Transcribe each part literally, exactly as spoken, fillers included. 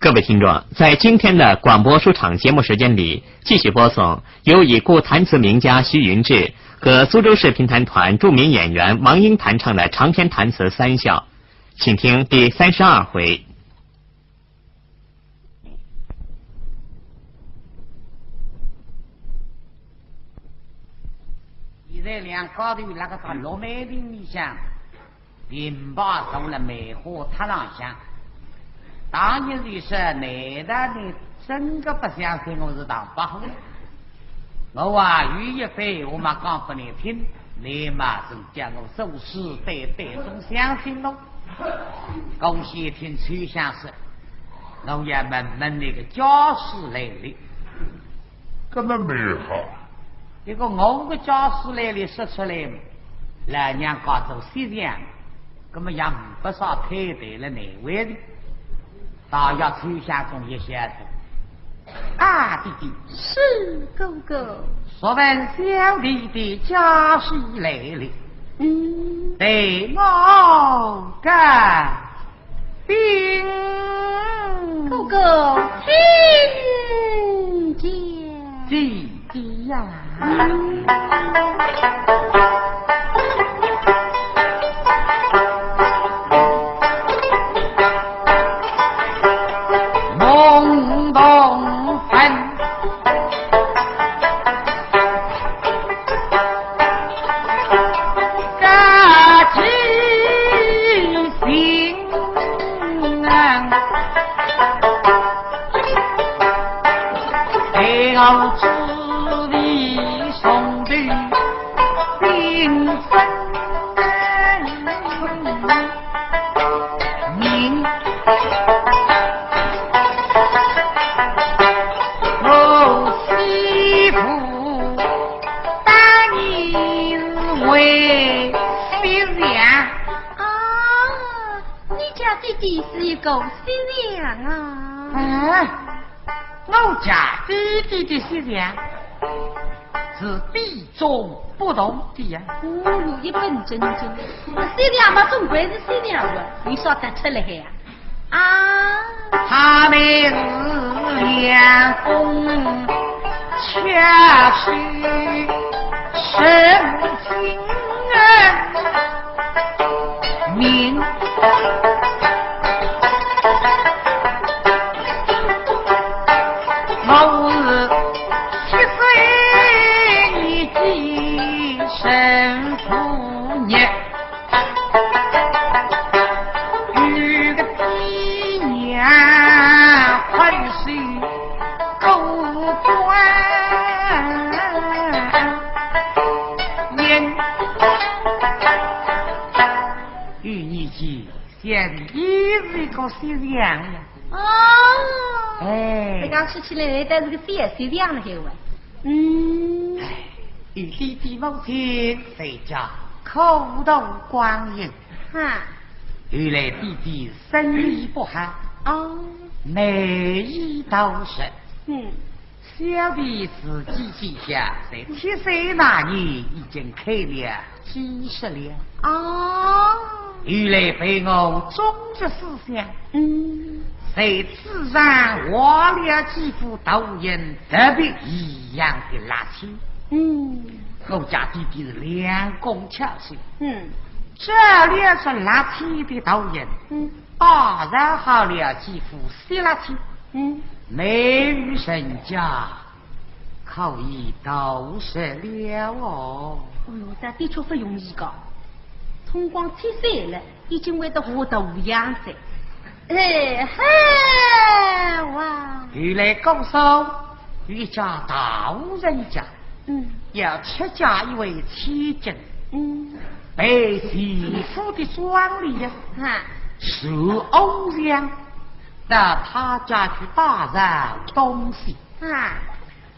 各位听众，在今天的广播书场节目时间里，继续播送由已故弹词名家徐云志和苏州市评弹团著名演员王英弹唱的长篇弹词《三笑》，请听第三十二回。现在两家头辣个大落梅亭里向，并排坐辣梅花塔浪向。当然是说，难道你真个不相信我是唐伯虎？我啊，有一番闲话嘛讲拨你听，你嘛是叫我做事对对，总相信咯。我先听秋香说，我要问问你个家世来历。搿么蛮好。搿个我个家世来历说出来嘛，老娘家做西洋，搿么也呒不啥太大个难为情。大约秋香总一笑说：“啊，弟弟。”“是，哥哥。”“若问小弟的家世来历，嗯。待我讲。”“哥哥，请讲。”“弟弟呀。”“啊，你家弟弟是一个西洋啊。”“哎，我家弟弟的西洋是比 种不同的呀。”“哦哟，一本正经。那西洋嘛，总归是西洋了，有啥得出来呀？”“啊。”“他们是两公却是神经人民。”“我是七岁年纪生父孽，与个爹娘困守过关年。”与你讲， 讲伊是一个西洋呀。“哦。”“哎。”“这讲说起来，倒是个小西洋了，还哇。”“嗯。”“哎，与弟弟母亲在家苦度光阴。”“哈。”“原来弟弟身体不好。”“哦。”“难以到日。”“嗯。” 小弟自己记下，在七岁那年已经开了几十两。哦。后来被我中学思想，嗯。在纸上画了几幅大印，特别一样的蜡漆。嗯。我家弟弟是两公巧手，嗯。这两张蜡漆的大印，嗯。 打造好了几幅新蜡漆，嗯。难与人家可以到日了哦。哦哟，这的确不容易个。从光七岁了，已经会得画图样子。哎，嗨哇！后来告诉一家大户人家， 嗯。要出嫁一位千金，嗯。被前夫的庄里呀，啊。受偶像，到他家去打造东西。啊。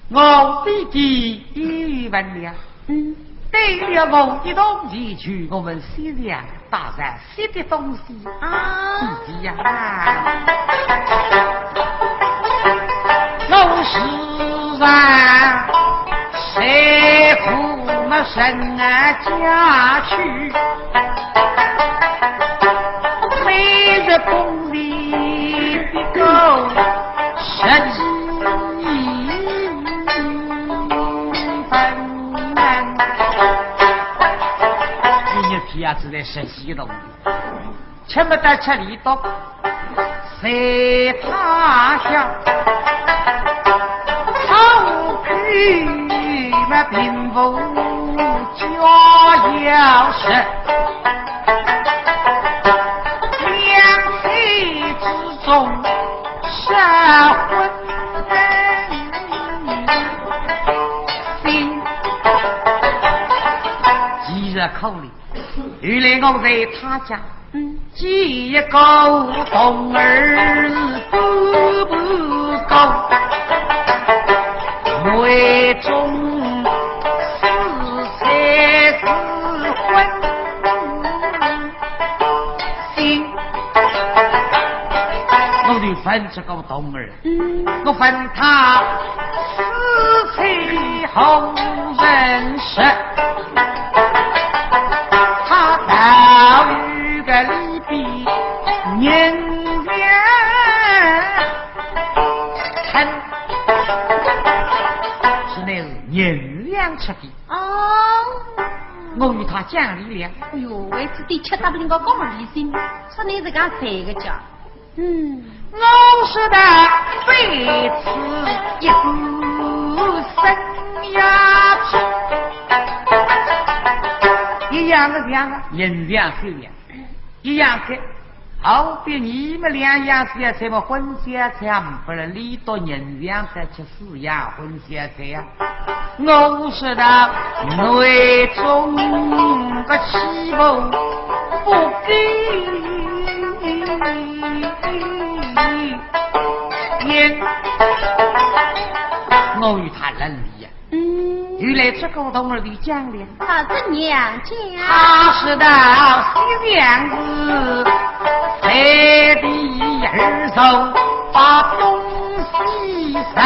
我弟弟也问了，嗯。带了我一同前去我们西洋打造 些的东西。啊。弟弟呀，我时常在父母人家去，每日捧着一个也是在实习东西，吃没得吃里头，在他乡，他口嘛并无家要食，两腿之中失魂心。其实可怜，原来我在他家，嗯，见一个童儿是不不够，为中是才是昏心。我就问这个童儿，嗯，我问他是谁好人是，他道有个里边人缘很，是那是人缘出的。哦，我与他讲理了。哎哟，为此地吃大不灵个讲理心，说你这个谁个家？ 嗯，我说的非此一个生呀，一样的这样的人样是一样，一样的，好比你们两样是什么婚家才不能理多人样的，就是呀，婚家才呀。 我说道，内中个欺负不给人。我与他论理呀，嗯，原来这个童儿的讲理。他怎样讲？他说道，西厢是在地而走，把东西上。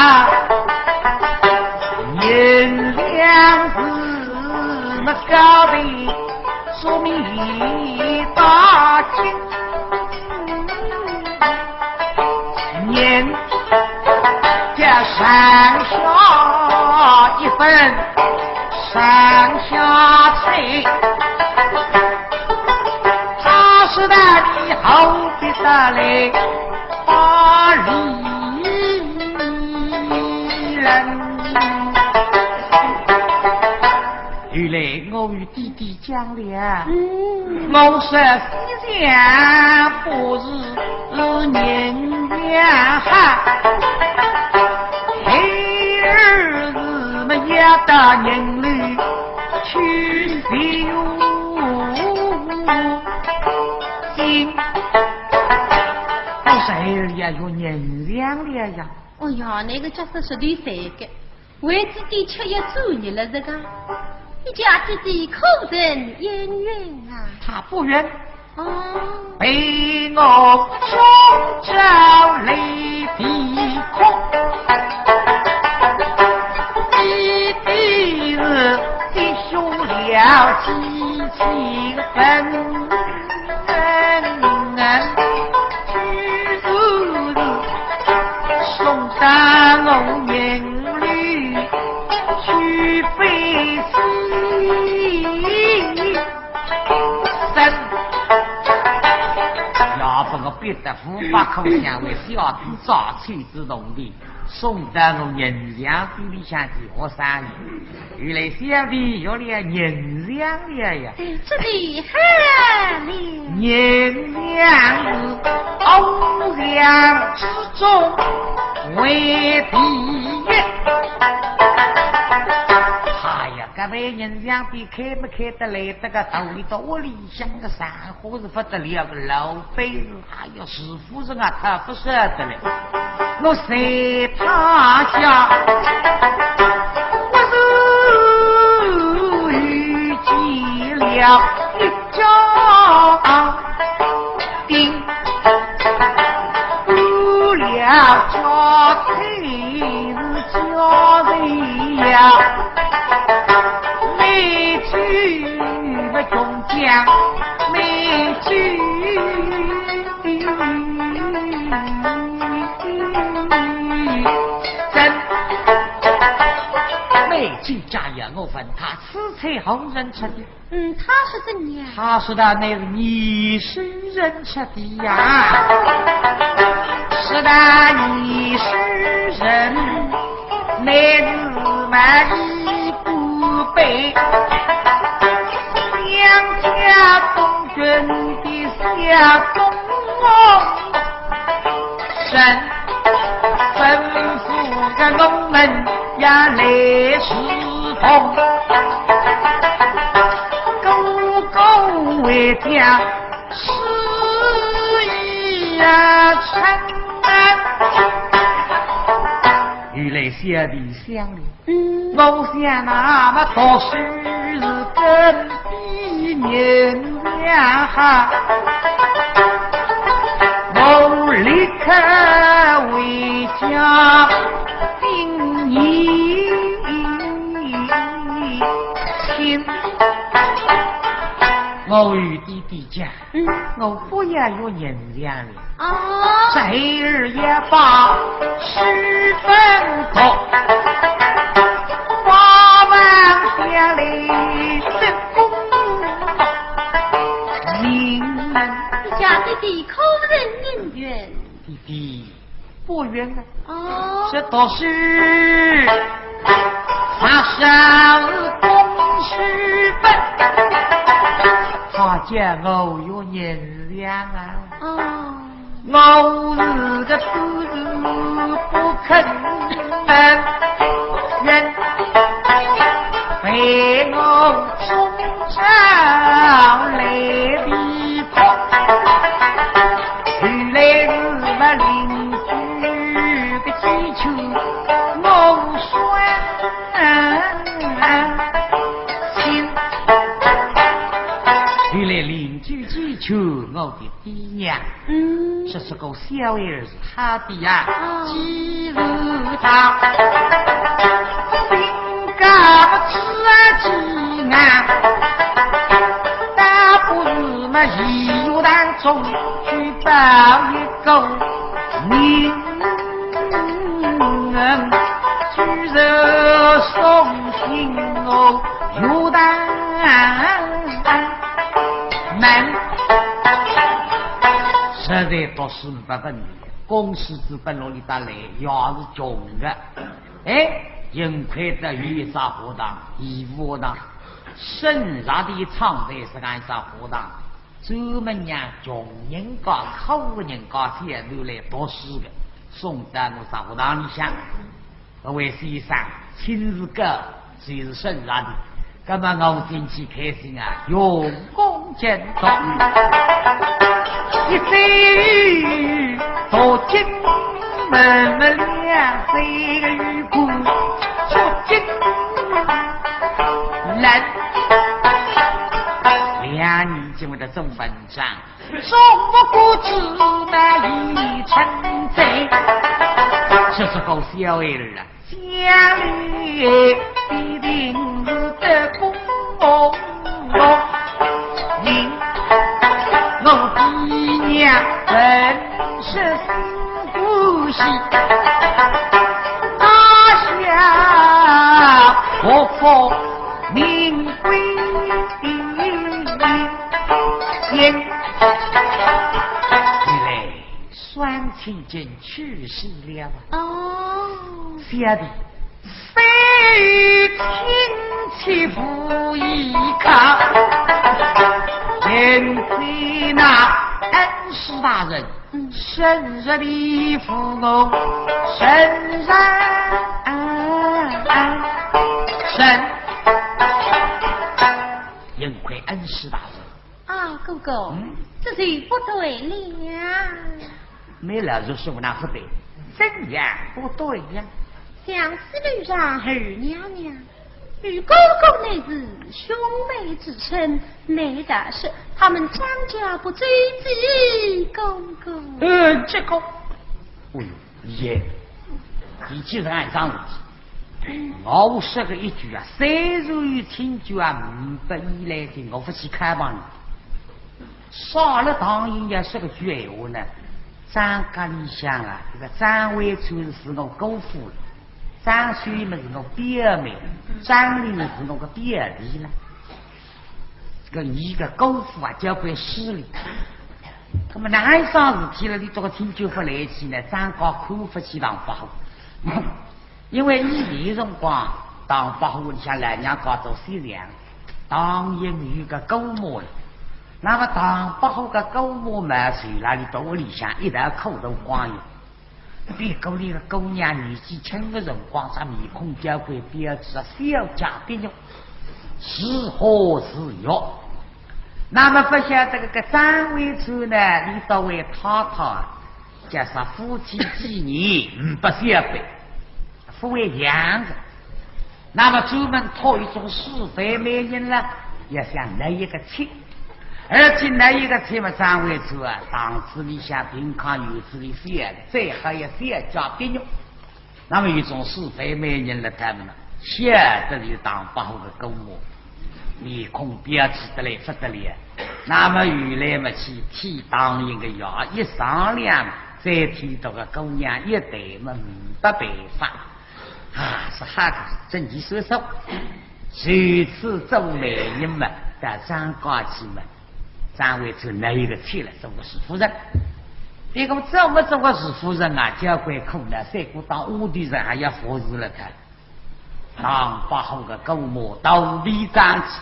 银两是么高的说明大金，银叫上下一分，上下垂。他是那里好比得来 巴黎人。后来我与弟弟讲了，嗯，我说西厢不是人缘好，孩儿是么要到人里去修行。 我说孩儿呀，有人样了呀。哎呀，那个角色是对谁个？为自己吃也主意了这个，你家弟弟可曾应允啊？他不允。哦。被我中招雷劈空，弟弟是弟兄了几情分。 送到我营里去飞行。也把我逼得无法可想，为小弟早起之动的，送到我营养店里向去学生意。 原来小弟有了人样了呀。哎，这里好了。人样是偶像之中为第一。哎呀，搿位人样比开没开得来，这个道理到屋里向个山货是不得了，个老板是 哎呀，师傅是啊，他不舍得嘞。我在他家，我是遇见了一家丁，有了家财是家人呀，每句不中讲，每句 真没趣家呀，我问他此车何人出的？嗯，他说怎样？他说的乃是二手人出的呀。说的二手人，乃是卖衣不备，两家中军的小工人，吩咐个我们呀来侍奉，哥哥回家 是呀，春啊。原来小弟想了，嗯。我想那么读书是跟比人家好，我立刻回家定义亲。我与弟弟讲， 嗯。我不要有人样了。哦。这孩儿也罢，十分高，八万下来的功名。你家弟弟可人应允？弟弟 不允啊。哦。是读书，他是公事本。他讲我有人样啊。哦。我是个读书不肯人，被我 从朝来的苦，后来是么邻居的祈求，我算清。后来邻居祈求我的爹娘，嗯。说是个小儿子 他的呀，哦。既是他性格不知啊，倒不如么医院当中去报一个名，居然送信我有大门。实在读书没问题。 公事之本落里搭来也是穷的。哎，幸亏得有一只学堂，义务学堂，省察的唱台是俺只学堂，专门让穷人家、苦人家小囡来读书的，送到我只学堂里向。 搿位先生亲自教，就是省察的。葛么我进去开心啊，用功尽读。一岁读经文么两岁个语句，读经人。两年就会得做文章。 中国古之难以成才。这是好小儿啊，将来必定是得功名。我爹娘本是四股戏，哪像我父名贵 因。原来双亲已经去世了啊。哦。小弟虽有亲戚无依靠，幸亏那恩师大人，嗯。深入地扶我，深山深。幸亏恩师大人。 啊，哥哥，嗯？这就不对了。没了，就是我那不对，怎样不对呀？想是楼上二娘娘，与哥哥乃是兄妹之称，难道是他们张家不尊敬哥哥？呃，这个，哎呦， 爷，你既然这样子，我说个一句啊，虽然有亲眷啊，不依赖的，我不去看望你。杀了唐寅要说个句闲话呢，张家里向啊，这个张惠春是我姑父了。张秀英么是我表妹，张玲是我个表弟了。搿个姑父啊，交关势利。那么哪一桩事体了，俚笃个亲眷勿来气呢？张家看勿起唐伯虎。因为以前辰光，唐伯虎屋里向老娘家做西凉，唐寅有个姑妈了。那么唐伯虎个姑妈嘛，随了俚笃屋里向一道苦度光阴。 别个里个姑娘年纪轻个辰光，只面孔交关标致啊，小家碧玉，似花似玉。那么勿晓得搿个张惠春呢，俚笃位太太啊，叫啥夫妻几年，呒不小辈，勿会养个。 那么专门讨一种四川美人了，要想拿一个妻，而且拿一个妻嘛，张惠春啊，堂子里向平康院子里小，最好要小家碧玉。那么有种四川美人了，他们呢，晓得是唐伯虎个姑母，面孔标致得来不得了。那么后来嘛，去替唐寅个爷一商量，再替这个姑娘一对嘛，呒不办法。 啊，是哈个，真是说说。如此做媒人嘛，到张家去嘛，张惠春拿一个妻了，做个徐夫人。结果做么做个徐夫人啊，交关苦恼，三个当下头人还要服侍了他。唐伯虎个姑母肚皮胀气，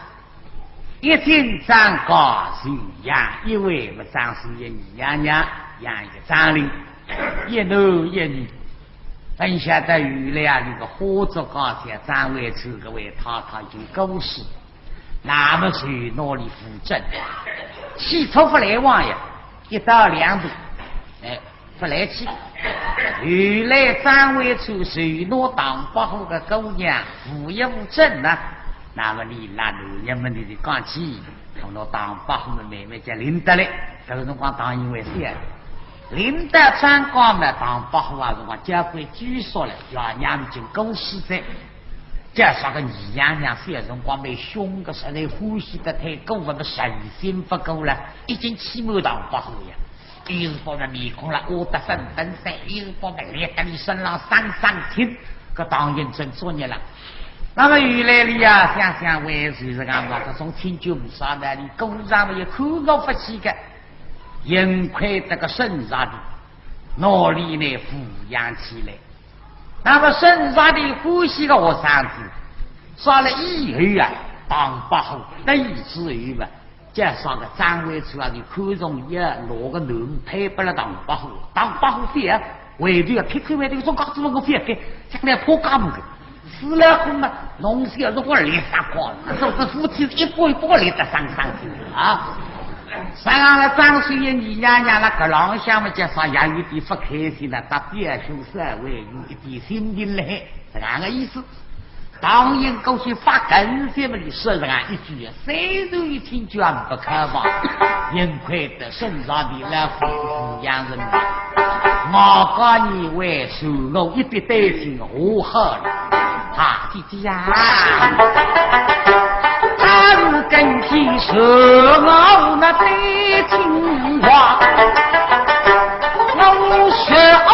一进张家就养一位么张秀英二娘娘，养一个张玲，一男一女。 本晓得原来啊，有个花烛高姐张惠春搿位太太已经过世，那么就拿俚扶正，起初勿来往呀，一到两度，哎，勿来气。后来张惠春就拿唐伯虎个姑娘扶一扶正呢，那么俚拉男人们俚就讲起， 我拿唐伯虎个妹妹叫林德来，搿个辰光唐寅还小。林德张家嘛，唐伯虎啊，辰光交关拘束了，爷娘已经过世哉。叫啥个二娘娘小辰光蛮凶个，实在欢喜得太过，勿么神心勿过了，已经气满唐伯虎呀。 有辰光面孔啦，乌得粉粉色，有辰光立得俚身浪生生疼，搿唐寅真作孽了。那么后来俚呀，想想还是搿样嘛，搿种亲眷勿少呢，俚姑丈么也看勿起个，幸亏得个沈若弟，拿俚呢抚养起来。那么沈若弟欢喜个学生子，杀了以后啊，唐伯虎得意之后嘛， 叫啥个张惠春啊，就看中要拿个囡配拨了唐伯虎。唐伯虎反啊，回头啊，劈开回头，总讲仔么我反个，将来怕家母个。死了后嘛，弄死要是我立啥光，说是夫妻一步一步立得生生的啊。实梗了张秀英二娘娘了，搿浪向嘛，叫啥也有点勿开心了，搭表兄稍微有一点心病了，是搿个意思。 唐寅过去发梗子么，俚说实梗一句啊，虽然一听就也勿开吧，幸亏得沈若弟老夫妇抚养人吧。我讲你为受我一笔单亲和好了，啊，姐姐呀，他是跟前说我那单亲话，我说我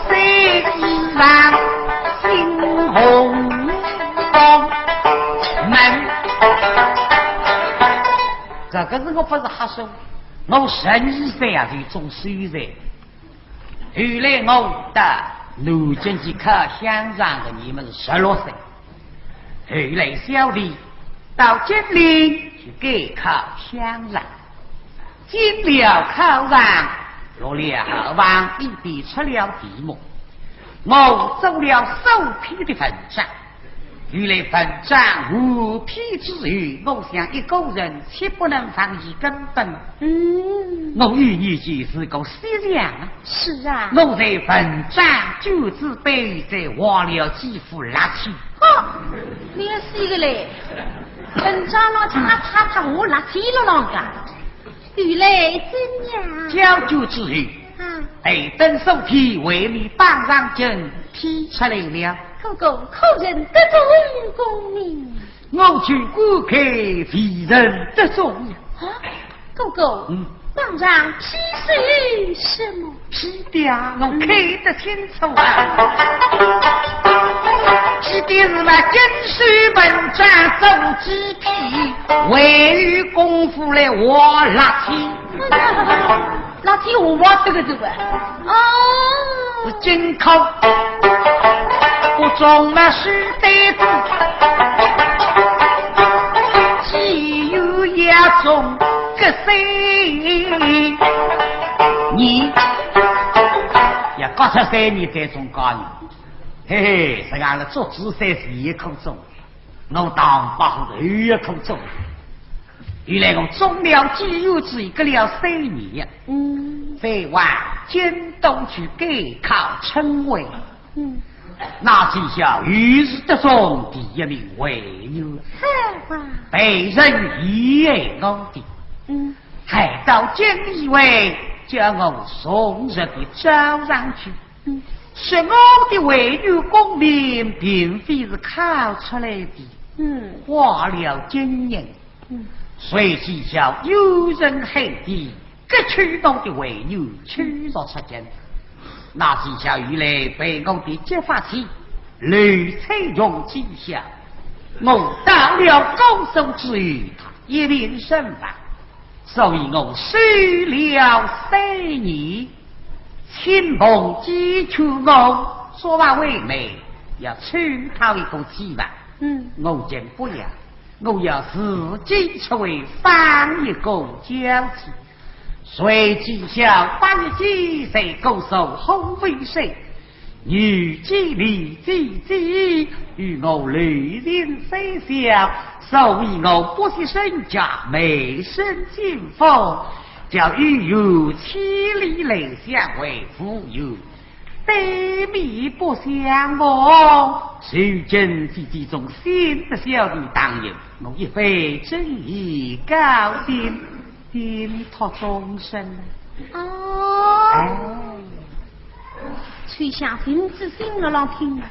虽然 心红光门。搿个是我勿是瞎说，我十二岁啊，就中秀才。后来我到南京去考乡场个年么是十六岁，后来小弟到金陵去改考乡场。 进了考场，落了号房，里边出了题目，我做了首篇的文章。原来文章完篇之后，我想一个人岂不能放逸根本？嗯。我与你就是个西凉啊。是啊。我在文章卷子背在忘了几副蜡漆。哦，你也是一个嘞。文章浪去啊，他他我蜡漆了啷个？ 原来怎样？交卷之后，啊。哎，等首篇为你榜上金批出来了。哥哥，可曾得中功名？我去观看未曾得中。啊，哥哥，嗯。榜上批是什么？批的啊，我看得清楚啊。一定是拿金书本章做基底，还有功夫来画蜡漆。蜡漆我忘这个这个。哦。是金口，不中那书呆子，只有要中个三年。要搞出三年再中高年。 嘿嘿，实梗了做仔三十一刻钟，我当把后头一刻钟。原来我中了解元之后，隔了三年呀。嗯。再往京都去改考春闱。嗯。那天下又是得中第一名，为元。好啊。被人以爱我的。嗯。害到京里为，叫我从实地招上去。 嗯。说我的为元功名并非是考出来的，嗯。花了金银。嗯。所以叫有人喊的，各取我的为元，取入出京。那天下又来被我的结发妻刘翠云记下，我到了高手之后，他一命身亡。 所以我守了三年，亲朋寄求我，说话为媒，要娶她一个妻房。嗯。我讲不要，我要自己出位，放一个娇妻。谁知晓八月节，在姑苏虎尾山， 遇见你姐姐，与我楼前三笑，所以我不惜身家卖身进府，叫与元千里来相会，无缘对面不相逢。如今姐姐总心不晓得当年，我一番真意高兴。 定托终身。哦。哎。秋香定仔心了浪听了，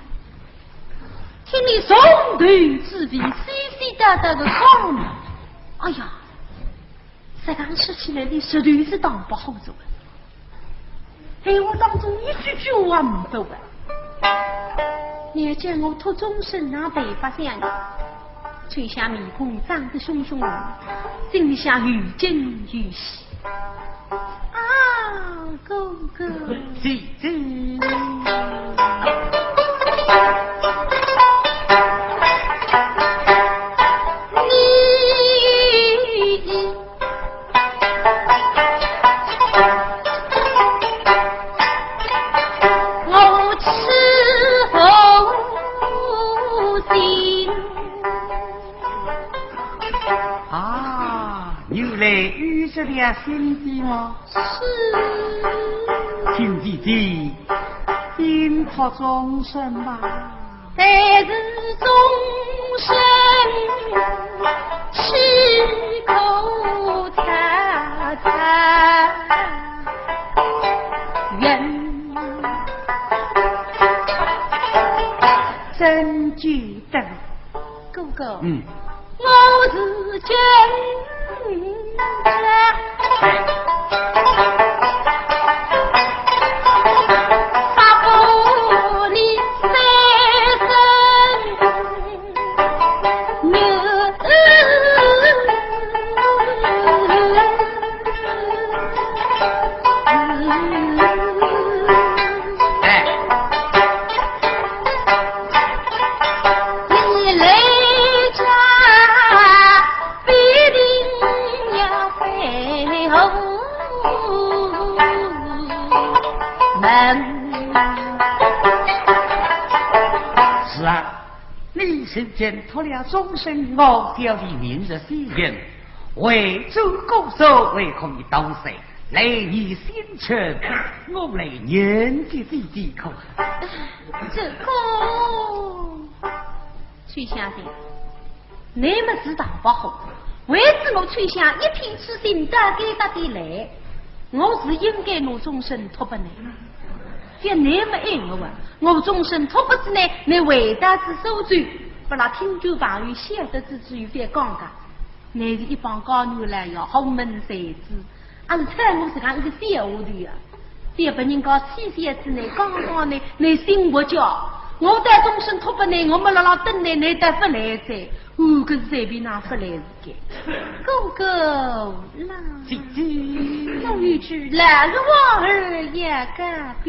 听你从头至尾细细道道的讲，哎呀，实梗说起来，你实头是当不好做的。 闲话当中一句句话没得完。你要叫我托终身，哪办法想？秋香面孔涨得凶凶红，心里想又惊又喜。啊，哥哥。姐姐。 我痴无心。啊，原来有这样心计吗？是。请姐姐，定托终身吧。 但是终身岂可察察缘。真记得。哥哥。嗯。 我是真的。是啊，你如今托了终身，我表弟明日西行，回转姑苏，为可以多谢，来年新春，我来迎接姐姐可好？这个，秋香姐， 你么是大伯虎，为仔我秋香一片痴心，到该搭地来，我是应该拿终身托拨你。叫你么爱我啊，我终身托拨仔你，你回到仔苏州，拨拉听众朋友晓得仔之后覅讲个。你是一帮高头来呀，豪门才子， 啊，是看我实梗一个小丫头呀，覅拨人家取笑仔呢，讲讲呢，你心活叫，我倒终身托拨倷，我末辣辣等倷，倷倒勿来哉。我可是随便哪勿来事个。哥哥啦，姐姐。我有句老实话儿要告白。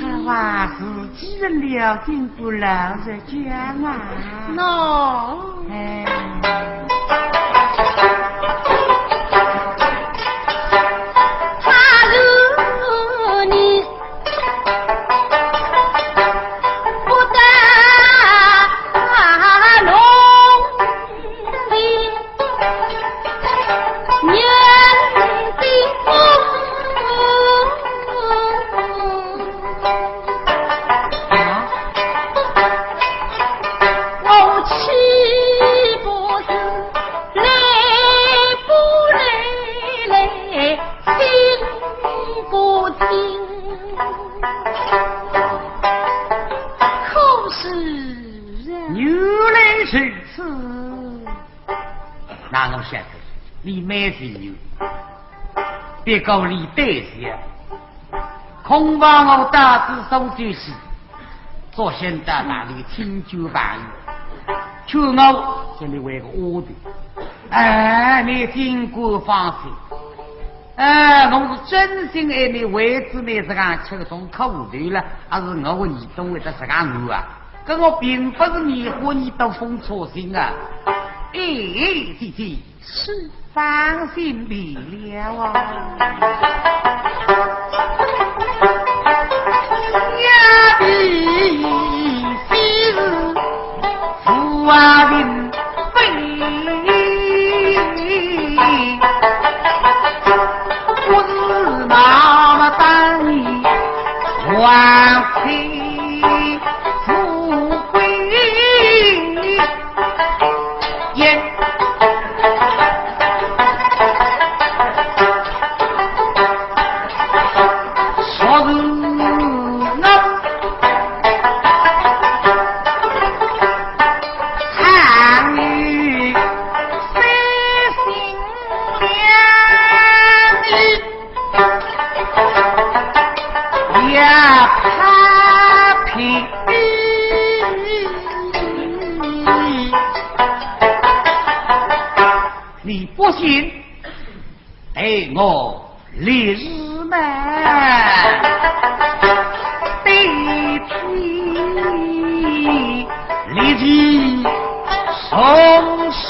好啊，自己人了，尽管老实讲啊。喏。哎。他是你 不得弄的人的风。我岂不是来不来来 心不静。可是啊，原来如此。那我晓得，你蛮自由，别个你对些，恐怕我到仔苏州去， 作兴到那里请求朋友，劝我这里为个丫头。哎，你尽管放心。哎，我是真心爱你，为仔你这个吃搿种苦头了，还是我为你懂会得这个我啊？搿我并不是迷惑你，都风错心啊。哎，姐姐， 是。放心便了啊。呀，你非是富啊人非，我是那么当你王妃富贵。 你不信，待我立誓嘛。对天立誓，从生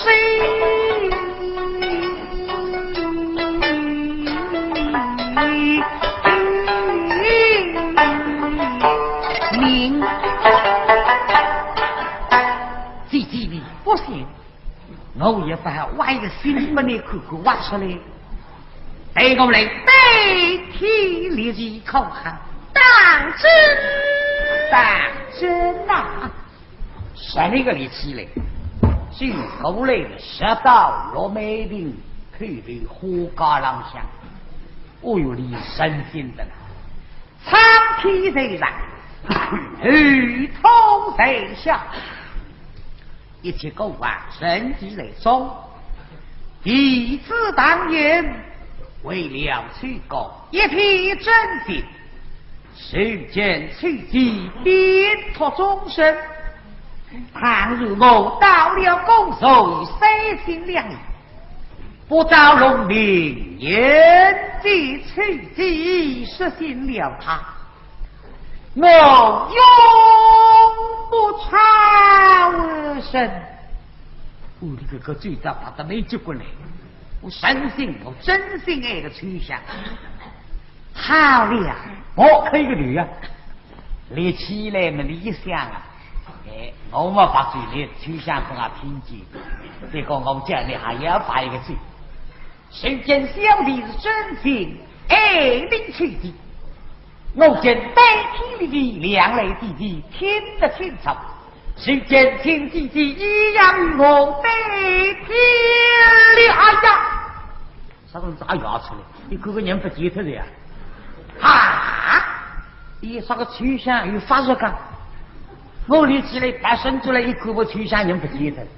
明。姐姐你不信，我也勿好挖一个心门里看看挖出来。待我来代替立誓，可好？当真？当真呐！ 十二个里起来，就过来个十道落梅亭，配备花街浪向，哦哟，里神仙的了。苍天在上，后土在下，一切过往神仙在中。弟子唐寅，为了这个一片真情， 受尽刺激，鞭策终身。倘若我到了宫中，三心两意，不到龙庭，眼见刺激，失信了他，我永不超生。我的个个嘴巴打得没结棍嘞！我相信，我真心爱个秋香。 好了，我开个头呀。立起来么，你一想啊，哎，我么把嘴里秋香跟俺听见，结果我叫你还要发一个嘴。谁见小弟是真心爱你秋香，我见代替你的两来弟弟听得清楚，谁见亲弟弟一样与我代替了。哎呀！ 啥辰光牙出来？你看个人不见脱了呀？啊！伊啥个秋香又发热讲，我立起来，爬伸出来一看，我秋香人不见脱了，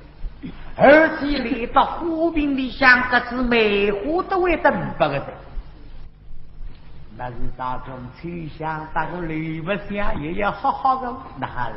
而且连到花瓶里向搿枝梅花都会得呒不个的。那是当中秋香，当个刘伯香也要好好的拿了。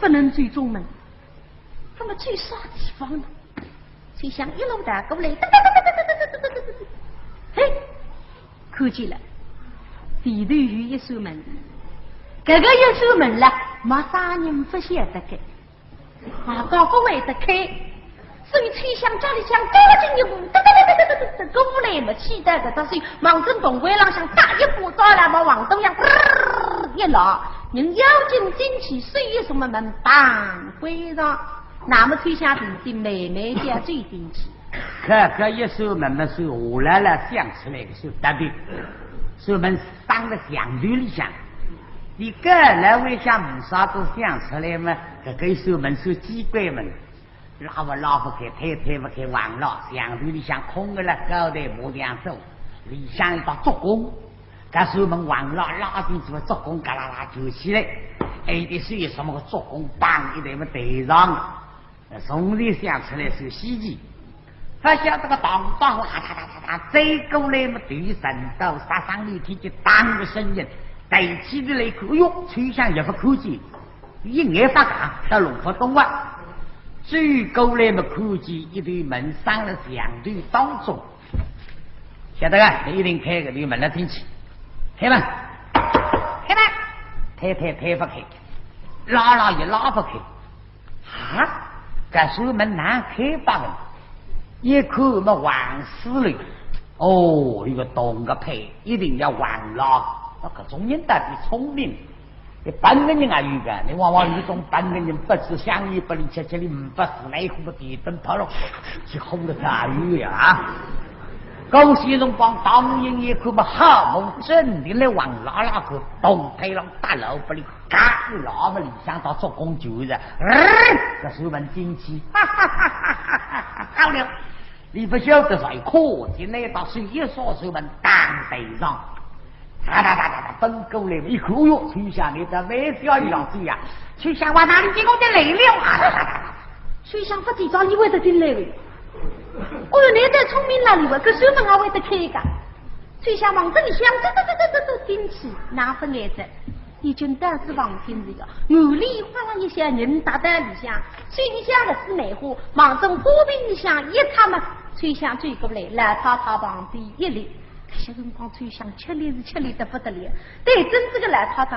不能走中门，那么走啥地方呢？秋香一路踏过来，哒哒哒哒哒哒哒哒哒哒哒，嘿，看见了，前头有一扇门，搿个一扇门了，没啥人勿晓得个，啊，讲勿会得开。所以秋香家里向走进一步，哒哒哒哒哒哒哒，过来么，气得搿只手望准铜柜浪向搭一把，抓了么往东向，嘚儿一拉，人要紧进去，手一松么门，砰，关上。那么秋香平静慢慢地走进去。搿个一扇门么是下来了想出来个，是特别，是门 当了墙头里向。你搿来为啥没啥子想出来嘛？搿个一扇门是机关门，拉勿拉勿开，推推勿开，横拉，墙头里向空个了，高台麻将桌，里向一道竹弓，搿扇门横拉拉进去，竹弓嘎啦啦卷起来，哎，一扇什么个竹弓，砰，一台么台上。 从前想出来是稀奇，勿晓得个当当啦哒哒哒哒，再过来么，对神道杀伤力天气当个声音，抬起头来一看，哎哟，秋香也勿看见，一眼发呆，倒弄勿懂啊。走过来么，看见一对门上了墙头当中，晓得个，一定开个对门了进去，开门，开门，推推推勿开，拉拉也拉勿开。 啊，搿扇门哪开法个？一看么横死了。哦，一个铜个坯，一定要横拉。那搿种人到底聪明，你笨个人也有个，你往往有种笨个人，不知香烟不离，吃吃里唔不死，来一呼个电灯泡了，去呼了啥有呀啊？高兴辰光，当然一看么，好，我真的来横拉拉个，铜坯浪搭牢不离。 嘎，拉么里向到竹弓就是，呃，搿扇门进去，哈哈哈哈哈哈，好了，你勿晓得啥，一看进来到手一扇扇门当台上，哒哒哒哒哒奔过来，一看哟，秋香，你这没小一样子呀，秋香往哪里进我就来了啊，哒哒哒哒，秋香勿知道伊会得进来的，哦哟，你太聪明了，你会搿扇门也会得开个，秋香望着里向，这这这这这这进去，哪分来着？ 已经到仔房间里了，屋里哗啦一下人踏到里向，秋香个姊妹花望准花瓶里向一插嘛，秋香走过来，老太太旁边一立，搿歇辰光秋香吃力是吃力得不得了，对准这个老太太，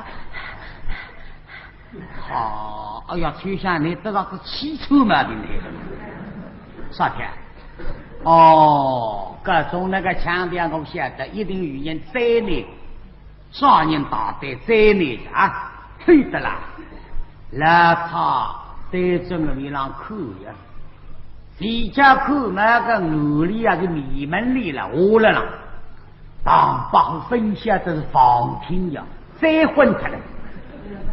啊，哎呀，秋香，你得了个气喘毛病了，啥体？哦，搿种那个腔调我晓得，一定有人追你。 啥人大胆，再难啊，去得啦！老太对准个面浪看呀，自家看嘛，搿屋里啊是面门里了，下来了，当把分晓得是房厅呀，再昏脱了，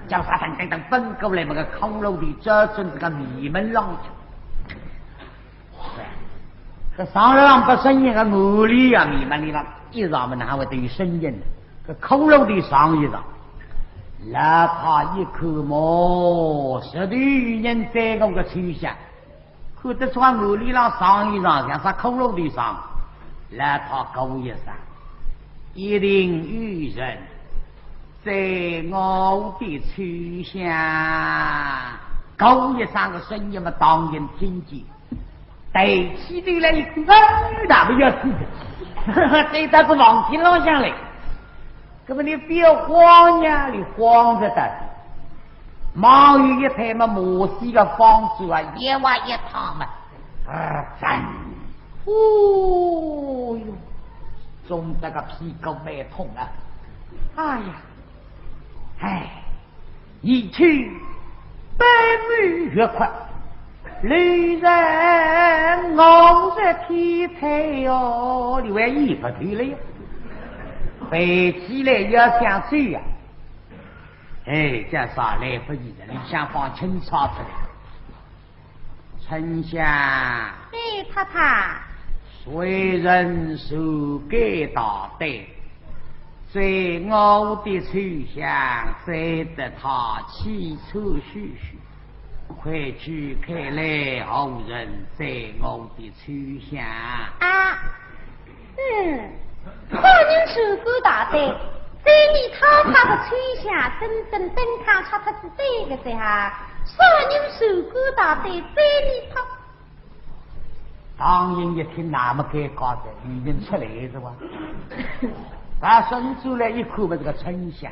叫啥噔噔噔奔过来，那个骷髅头照准这个面门浪去。搿上来让不声音，搿屋里啊，面门里浪一上么哪会得有声音呢？ 搿骷髅头上一上，老太一看么，实头有人追我个秋香，看得出啊，屋里浪上一上，像啥骷髅头上。老太咕一声，一定有人追我的秋香。咕一声个声音么，当然听见。 抬起头来一看，哎，那么要死的，对到这房间浪向来。那么你不要慌呀，你慌着的。忙有一台么，马戏个方子啊，一挖一趟嘛，啊，赞。哦哟，总这个屁股蛮痛啊。哎呀，哎。 一去百米越阔，路人我是天才哟，你还一不对了呀？飞起来要想走呀？哎，这啥来不及的，你想放轻松出来。 春香。哎，太太。谁人谁敢大胆，追我的秋香，追得她气喘吁吁。快去看来，何人追我的秋香？啊，嗯，好人谁敢大胆，追你太太的秋香，真正登堂出脱是对的，对哈。啥人手管大队追你跑？唐寅一听，那么尴尬的，已经出来是吧？他伸出来一看，不是个春香。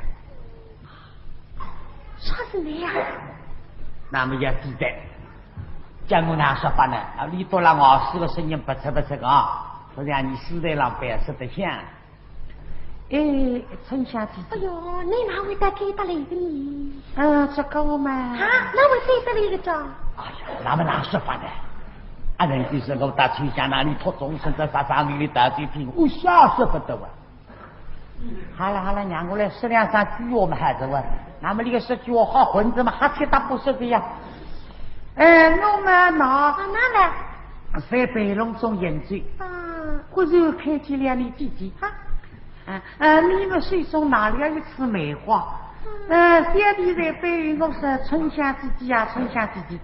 啥是你呀？那么要记得，叫我哪说法呢？啊，你都让我是个声音不出不出啊，不然你死在浪板说得响。哎，春香姐姐。哎哟，你哪会得给他来的呢？嗯，这个嘛。啊，哪会得来一个讲？哎呀，那么哪说法呢？啊，人家是我到秋香那里托终身，在沙场里里打嘴听，我吓死不得啊。好了好了，让我来说两三句话嘛，还是我。那么你个说句话好混着嘛，瞎七搭八说的呀。哎，我们那啊，哪来？在备弄中饮酒，啊。忽然看见了你姐姐。啊。啊，呃，你们手中拿了一枝梅花。嗯。呃，小弟在背后我说：“春香姐姐啊，春香姐姐，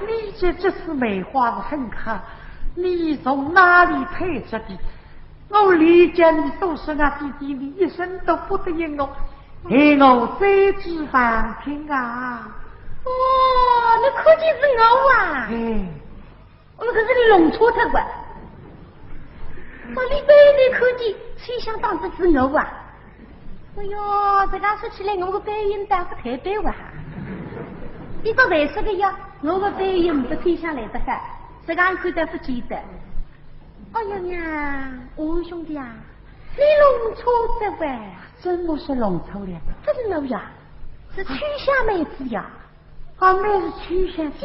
你这，这枝梅花是很好，你从哪里采着的？”我连叫你多声啊，姐姐，你一声都不答应我，害我在这旁听啊。哦，你看见是我啊？哎。我可是你弄错脱哇。我里背你看见，谁想当这是我啊？哎哟，这个说起来，我个背影倒不太对哇。你个为啥个呀？我个背影不推想来得好，这个看得不记得。哎呀呀，哦，兄弟啊，你弄错了喂。怎么是弄错了？不是我呀，是秋香妹子呀。啊，那是秋香。基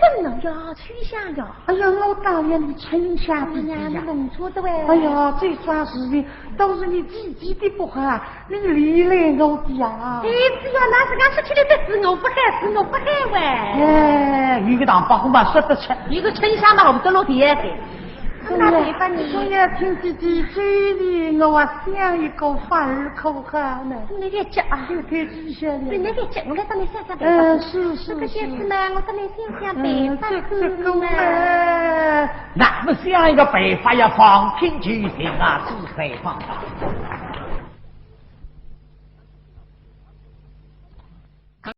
本了呀，秋香呀。哎呀，我当然是春香姐姐呀。哎呀，你弄错的喂。哎呀，这桩事情都是你姐姐的不好啊，你连累我的呀。哎，只要拿这个说起来的是我不好，是我不好喂。哎，有个大伯虎嘛说得出。有个春香嘛，我们都落地的。那没办法呢。总要听姐姐嘴里，我啊想一个法儿可好呢。你别急啊。就太吉祥了。对，你别急，我来帮你想想办法。嗯，是，是，这个意思嘛，是。我帮你想想办法，嗯，这，这个嘛。那么想一个办法，要放平就行啊，是办法。